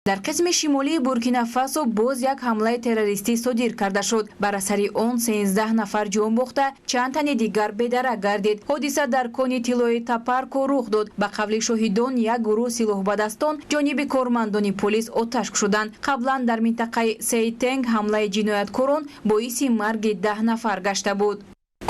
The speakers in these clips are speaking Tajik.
Дар қисми шимолии Буркина-Фасо боз як ҳамлаи террористӣ содир карда шуд. Бар асари он 13 нафар ҷон бохта, чанд тани дигар бедарак гардид. Ҳодиса дар кони тиллои Тапарко рух дод. Ба қавли шоҳидон, як гурӯҳ силоҳбадастон ҷониби кормандони полис оташ кушоданд. Қаблан дар минтақаи Сейтенг ҳамлаи ҷинояткорон боиси марги 10 нафар гашта буд.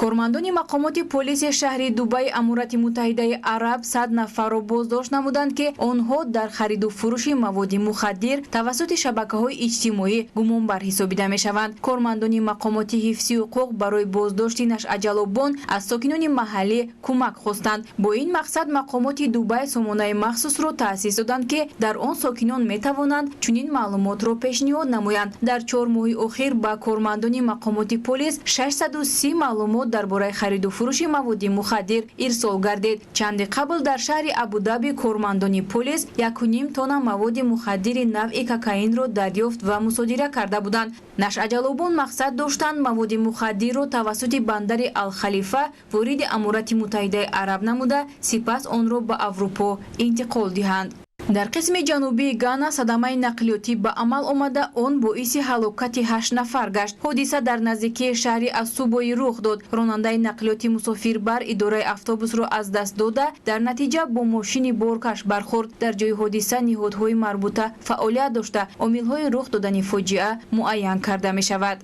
Кормандони мақомоти полиси шаҳри Дубаи Аморати Муттаҳидаи Араб 100 нафарро боздошт намуданд, ки онҳо дар хариду фурӯши маводи мухаддир тавассути шабакаҳои иҷтимоӣ гумонбар ҳисобида мешаванд. Кормандони мақомоти ҳифзи ҳуқуқ барои боздошти нашъаҷалобон аз сокинони маҳаллӣ кӯмак хостанд. Бо ин мақсад мақомоти Дубай сомонаи махсусро таъсис доданд, ки дар он сокинон метавонанд чунин маълумотро пешниҳод намоянд. Дар 4 моҳи охир ба кормандони мақомоти полис 630 маълумот дар бораи хариду фурӯши маводи мухаддир ирсол гардид. Чанде қабл дар шаҳри Абудаби кормандони полис 1,5 тонна маводи мухаддири навъи кокаинро дарёфт ва мусодира карда буданд. Нашъаҷалобон мақсад доштанд маводи мухаддирро тавассути бандари Алхалифа вориди Аморати Муттаҳидаи Араб намуда, сипас онро ба Аврупо интиқол диҳанд. Дар қисми ҷанубии Гана садамаи нақлиётӣ ба амал омада, он боиси ҳалокати ҳашт нафар гашт. Ҳодиса дар наздикии шаҳри Асубои рух дод. Ронандаи нақлиёти мусофирбар идораи автобусро аз даст дода, дар натиҷа бо мошини боркаш бархӯрд. Дар ҷои ҳодиса ниҳодҳои марбута фаъолият дошта, омилҳои рух додани фоҷиа муайян карда мешавад.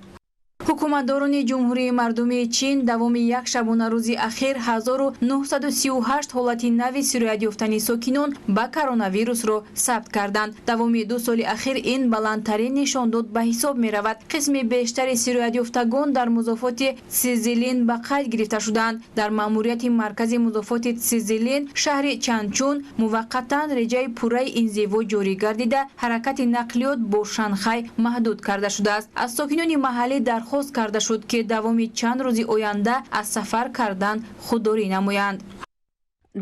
Ҳукуматдорони Ҷумҳурии Мардумии Чин давоми як шабонарӯзи ахир 1938 ҳолати нави сироят ёфтани сокинон ба коронавирусро сабт карданд. Давоми 2 соли ахир ин баландтарин нишондод ба ҳисоб меравад. Қисми бештари сироятёфтагон дар музофоти Цзилин ба қайд гирифта шуданд. Дар маъмурияти маркази музофоти Цзилин, шаҳри Чанчун, муваққатан реҷаи пурраи инзиво ҷорӣ гардида, ҳаракати нақлиёт бо Шанхай маҳдуд карда шудааст. Аз сокинони маҳаллӣ дархост карда шуд, ки давоми чанд рӯзи оянда аз сафар кардан худдорӣ намоянд.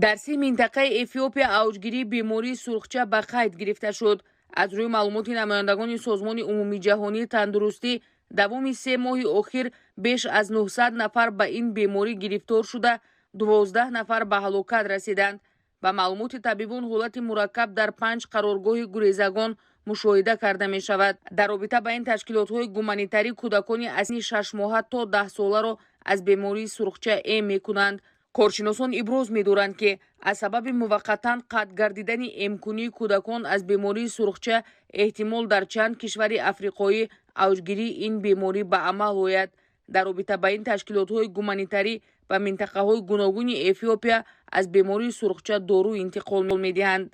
Дар се минтақаи Эфиопия авҷгирии бемории сурхча ба қайд гирифта шуд. Аз рӯи маълумоти намояндагони Созмони Умумиҷаҳонии тандурустӣ, давоми 3 моҳи охир беш аз 900 нафар ба ин беморӣ гирифтор шуда, 12 нафар ба ҳалокат расиданд. Ба маълумоти табибон, ҳолати мураккаб дар панҷ қароргоҳи гурезагон мушоҳида карда мешавад. Дар робита ба ин, ташкилотҳои гуманитарӣ кӯдакони аз синни шашмоҳа то 10-соларо аз бемории сурхча эм мекунанд. Коршиносон иброз медоранд, ки аз сабаби муваққатан қатъ гардидани эмкунии кӯдакон аз бемории сурхча эҳтимол дар чанд кишвари африқоӣ авҷгирии ин беморӣ ба амал ояд. Дар робита ба ин, ташкилотҳои гуманитарӣ ба минтақаҳои гуногуни Эфиопия аз бемории сурхча дору интиқол медиҳанд.